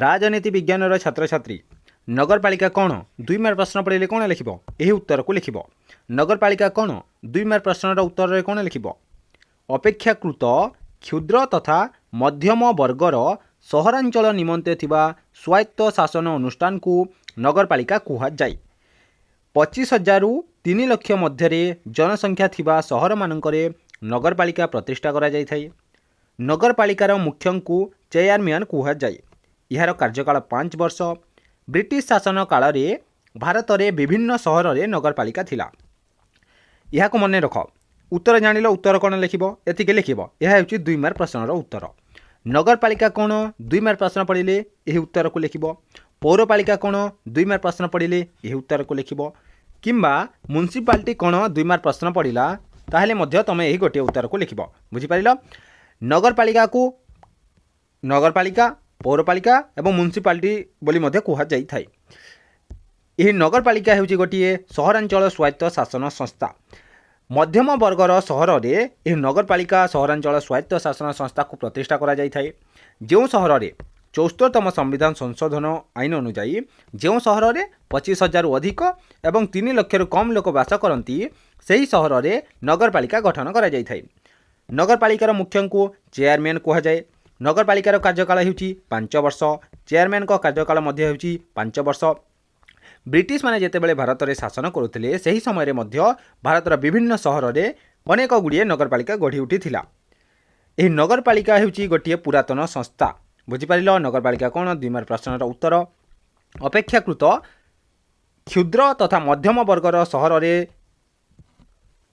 ରାଜନୀତି ବିଜ୍ଞାନର ଛାତ୍ରଛାତ୍ରୀ, ନଗରପାଳିକା କ'ଣ, 2 ମାର୍କ ପ୍ରଶ୍ନ ପଡ଼ିଲେ କ'ଣ ଲେଖିବ? ଏହି ଉତ୍ତରକୁ ଲେଖିବ। ନଗରପାଳିକା କ'ଣ, 2 ମାର୍କ ପ୍ରଶ୍ନର ଉତ୍ତରରେ କ'ଣ ଲେଖିବ? ଅପେକ୍ଷାକୃତ କ୍ଷୁଦ୍ର ତଥା ମଧ୍ୟମ ବର୍ଗର ସହରାଞ୍ଚଳ ନିମନ୍ତେ ଥିବା ସ୍ୱାୟତ୍ତ ଶାସନ ଅନୁଷ୍ଠାନକୁ ନଗରପାଳିକା କୁହାଯାଏ। 25 ହଜାରରୁ 3 ଲକ୍ଷ ମଧ୍ୟରେ ଜନସଂଖ୍ୟା ଥିବା ସହରମାନଙ୍କରେ ନଗରପାଳିକା ପ୍ରତିଷ୍ଠା କରାଯାଇଥାଏ। ନଗରପାଳିକାର ମୁଖ୍ୟଙ୍କୁ ଚେୟାରମ୍ୟାନ୍ କୁହାଯାଏ। ଏହାର କାର୍ଯ୍ୟକାଳ 5 ବର୍ଷ। ବ୍ରିଟିଶ ଶାସନ କାଳରେ ଭାରତରେ ବିଭିନ୍ନ ସହରରେ ନଗରପାଳିକା ଥିଲା। ଏହାକୁ ମନେ ରଖ। ଉତ୍ତର ଜାଣିଲ, ଉତ୍ତର କ'ଣ ଲେଖିବ? ଏତିକି ଲେଖିବ। ଏହା ହେଉଛି 2 ମାର୍କ ପ୍ରଶ୍ନର ଉତ୍ତର। ନଗରପାଳିକା କ'ଣ, 2 ମାର୍କ ପ୍ରଶ୍ନ ପଡ଼ିଲେ ଏହି ଉତ୍ତରକୁ ଲେଖିବ। ପୌରପାଳିକା କ'ଣ, 2 ମାର୍କ ପ୍ରଶ୍ନ ପଡ଼ିଲେ ଏହି ଉତ୍ତରକୁ ଲେଖିବ। କିମ୍ବା ମ୍ୟୁନିସିପାଲିଟି କ'ଣ, 2 ମାର୍କ ପ୍ରଶ୍ନ ପଡ଼ିଲା, ତାହେଲେ ମଧ୍ୟ ତୁମେ ଏହି ଗୋଟିଏ ଉତ୍ତରକୁ ଲେଖିବ। ବୁଝିପାରିଲ? ନଗରପାଳିକାକୁ ନଗରପାଳିକା, ପୌରପାଳିକା ଏବଂ ମ୍ୟୁନିସିପାଲିଟି ବୋଲି ମଧ୍ୟ କୁହାଯାଇଥାଏ। ଏହି ନଗରପାଳିକା ହେଉଛି ଗୋଟିଏ ସହରାଞ୍ଚଳ ସ୍ୱାୟତ୍ତ ଶାସନ ସଂସ୍ଥା। ମଧ୍ୟମ ବର୍ଗର ସହରରେ ଏହି ନଗରପାଳିକା ସହରାଞ୍ଚଳ ସ୍ୱାୟତ୍ତ ଶାସନ ସଂସ୍ଥାକୁ ପ୍ରତିଷ୍ଠା କରାଯାଇଥାଏ। ଯେଉଁ ସହରରେ 74ତମ ସମ୍ବିଧାନ ସଂଶୋଧନ ଆଇନ ଅନୁଯାୟୀ ଯେଉଁ ସହରରେ 25 ହଜାରରୁ ଅଧିକ ଏବଂ 3 ଲକ୍ଷରୁ କମ୍ ଲୋକ ବାସ କରନ୍ତି, ସେହି ସହରରେ ନଗରପାଳିକା ଗଠନ କରାଯାଇଥାଏ। ନଗରପାଳିକାର ମୁଖ୍ୟଙ୍କୁ ଚେୟାରମ୍ୟାନ୍ କୁହାଯାଏ। ନଗରପାଳିକାର କାର୍ଯ୍ୟକାଳ ହେଉଛି 5 ବର୍ଷ। ଚେୟାରମ୍ୟାନ୍ଙ୍କ କାର୍ଯ୍ୟକାଳ ମଧ୍ୟ ହେଉଛି 5 ବର୍ଷ। ବ୍ରିଟିଶମାନେ ଯେତେବେଳେ ଭାରତରେ ଶାସନ କରୁଥିଲେ, ସେହି ସମୟରେ ମଧ୍ୟ ଭାରତର ବିଭିନ୍ନ ସହରରେ ଅନେକ ଗୁଡ଼ିଏ ନଗରପାଳିକା ଗଢ଼ି ଉଠିଥିଲା। ଏହି ନଗରପାଳିକା ହେଉଛି ଗୋଟିଏ ପୁରାତନ ସଂସ୍ଥା। ବୁଝିପାରିଲ? ନଗରପାଳିକା କ'ଣ, 2 ମାର୍କ ପ୍ରଶ୍ନର ଉତ୍ତର। ଅପେକ୍ଷାକୃତ କ୍ଷୁଦ୍ର ତଥା ମଧ୍ୟମ ବର୍ଗର ସହରରେ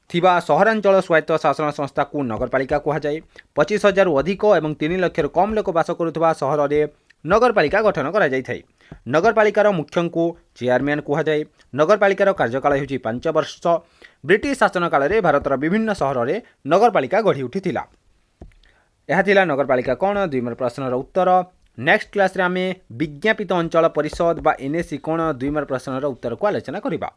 ଥିବା ସହରାଞ୍ଚଳ ସ୍ୱାୟତ୍ତ ଶାସନ ସଂସ୍ଥାକୁ ନଗରପାଳିକା କୁହାଯାଏ। 25 ହଜାରରୁ ଅଧିକ ଏବଂ 3 ଲକ୍ଷରୁ କମ୍ ଲୋକ ବାସ କରୁଥିବା ସହରରେ ନଗରପାଳିକା ଗଠନ କରାଯାଇଥାଏ। ନଗରପାଳିକାର ମୁଖ୍ୟଙ୍କୁ ଚେୟାରମ୍ୟାନ୍ କୁହାଯାଏ। ନଗରପାଳିକାର କାର୍ଯ୍ୟକାଳ ହେଉଛି 5 ବର୍ଷ। ବ୍ରିଟିଶ ଶାସନ କାଳରେ ଭାରତର ବିଭିନ୍ନ ସହରରେ ନଗରପାଳିକା ଗଢ଼ି ଉଠିଥିଲା। ଏହା ଥିଲା ନଗରପାଳିକା କ'ଣ, 2 ମାର୍କ ପ୍ରଶ୍ନର ଉତ୍ତର। ନେକ୍ସଟ କ୍ଲାସ୍ରେ ଆମେ ବିଜ୍ଞାପିତ ଅଞ୍ଚଳ ପରିଷଦ ବା ଏନ୍ଏସି କ'ଣ, 2 ମାର୍କ ପ୍ରଶ୍ନର ଉତ୍ତରକୁ ଆଲୋଚନା କରିବା।